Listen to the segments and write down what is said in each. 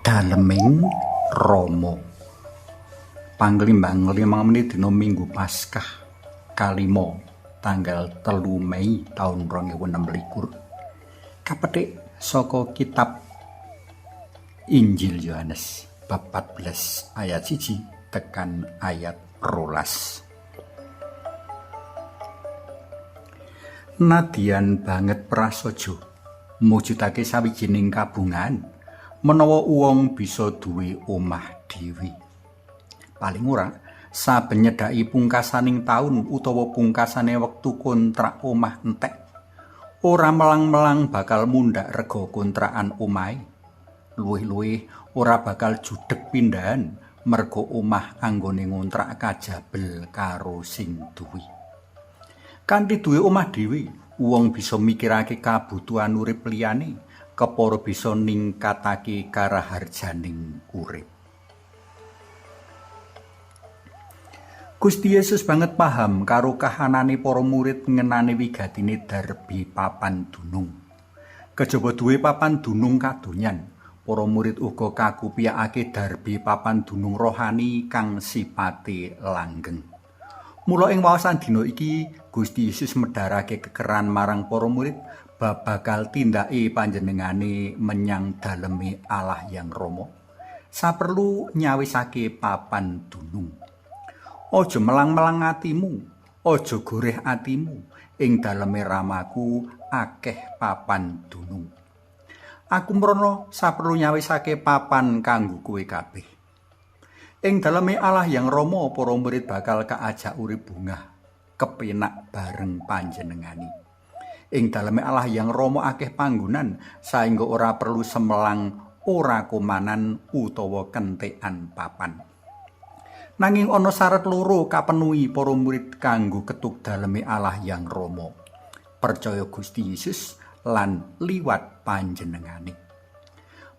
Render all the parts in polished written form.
Daleming Rama. Panglimbang 5 menit dina Minggu Paskah kalima tanggal 3 Mei taun 2026. Kapetik saka kitab Injil Yohanes bab 14 ayat 1 tekan ayat 12. Nadian banget prasaja mujudake sawijining kabungan menawa wong bisa duwe omah dhewe. Paling ora saben nyedhaki pungkasaning taun utawa pungkasane wektu kontrak omah entek, ora melang-melang bakal mundhak rega kontrakan omahe. Luwih-luwih ora bakal judheg pindahan merga omah anggone ngontrak kajabel karo sing duwe. Kanthi duwe omah dhewe, wong bisa mikirake kabutuhan urip liyane, kepara bisa ningkatake karaharjaning urip. Gusti Yesus banget paham karo kahanane para murid ngenani wigatine darbi papan dunung. Kejaba duwe papan dunung kadonyan, para murid uga kakupiyakake darbi papan dunung rohani kang sipate langgeng. Mula ing waosan dina iki Gusti Yesus medharake kekeran marang para murid bab bakal tindake panjenengane menyang daleme Allah Yang Rama. Saperlu nyawisake papan dunung. Aja melang-melang atimu, aja goreh atimu, ing daleme ramaku akeh papan dunung. Aku mrono saperlu nyawisake papan kanggo kowe kabeh. Ing daleme Allah Yang Rama para murid bakal kaajak urip bungah, kepenak bareng panjenengane. Ing daleme Allah Yang Rama akeh panggonan saengga ora perlu semelang, ora komanan utawa kentekan papan. Nanging ana syarat loro kapenuhi para murid kanggo ketuk daleme Allah Yang Rama. Percaya Gusti Yesus lan liwat panjenengane.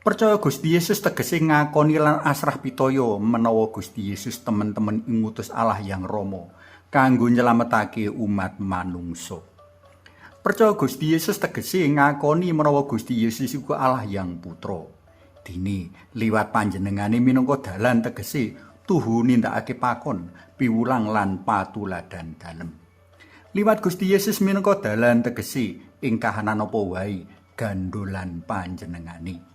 Percaya Gusti Yesus tegese ngakoni lan asrah pitaya menawa Gusti Yesus temen-temen ngutus Allah Yang Rama kanggo nyelametake umat manungsa. Percaya Gusti Yesus tegese ngakoni menawa Gusti Yesus iku Allah Yang Putra. Dene liwat panjenengane minangka dalan tegese tuhu nindakake pakon, piwulang lan patuladan dalem. Liwat Gusti Yesus minangka dalan tegese ing kahanan apa wae gandolan panjenengane.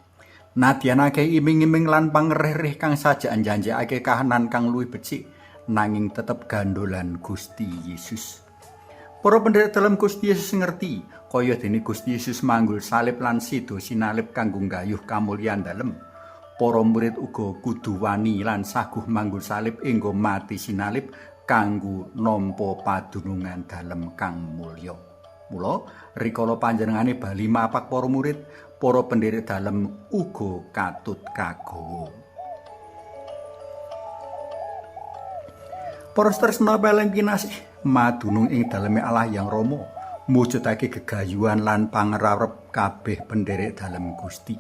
Nadyan akeh iming-iming lan pangerih-rih kang sajak njanjekake kahanan kang luwih becik, nanging tetep gandolan Gusti Yesus. Para penderek dalem Gusti Yesus ngerti kaya dene Gusti Yesus manggul salib lan sida sinalib kanggo nggayuh kamulyan dalem. Para murid uga kudu wani lan saguh manggul salib enggo mati sinalib kanggo nampa padunungan dalem kang mulya. Mula rikala panjenengane bali mapak para murid, para penderek dalem uga katut kagawa. Para tresna paling kinasih, madunung ing daleme Allah Yang Rama mujudake gegayuhan lan pangarep kabeh penderek dalem Gusti.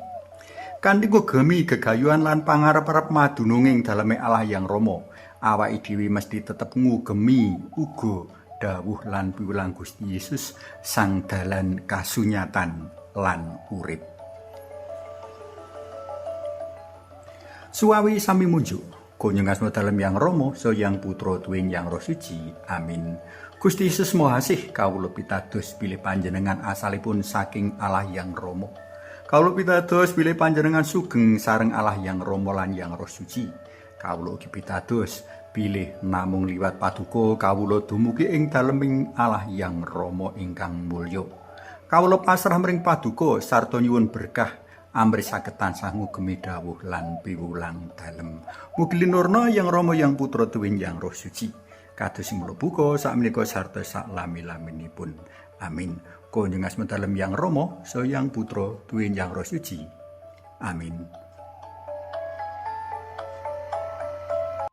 Kanthi ngugemi gegayuhan lan pangarep-arep madunung ing daleme Allah Yang Rama, awake dhewe mesti tetep ngugemi uga dawuh lan piwulang Gusti Yesus sang dalan kasunyatan lan urip. Suwawi sami munjuk. Kunjung asma dalem Yang Rama, saha Yang Putra tuwin Yang Roh Suci. Amin. Gusti Yesus Maha Asih, kawula pitados bilih panjenengan asalipun saking Allah Yang Rama. Kawula pitados bilih panjenengan sugeng sareng Allah Yang Rama lan Yang Roh Suci. Kawula ugi pitados bilih namung liwat paduka kawula dumugi ing daleming Allah Yang Rama ingkang mulya. Kawula pasrah mring paduka sarta nyuwun berkah amrih saged tansah ngugemi dawuh lan piwulang dalem. Mugi linurna Yang Rama Yang Putra tuwin Yang Roh Suci. Kados sing mula buka sakmenika sarta saklami-laminipun. Amin. Kunjung asma dalem Yang Rama, saha Yang Putra tuwin Yang Roh Suci. Amin.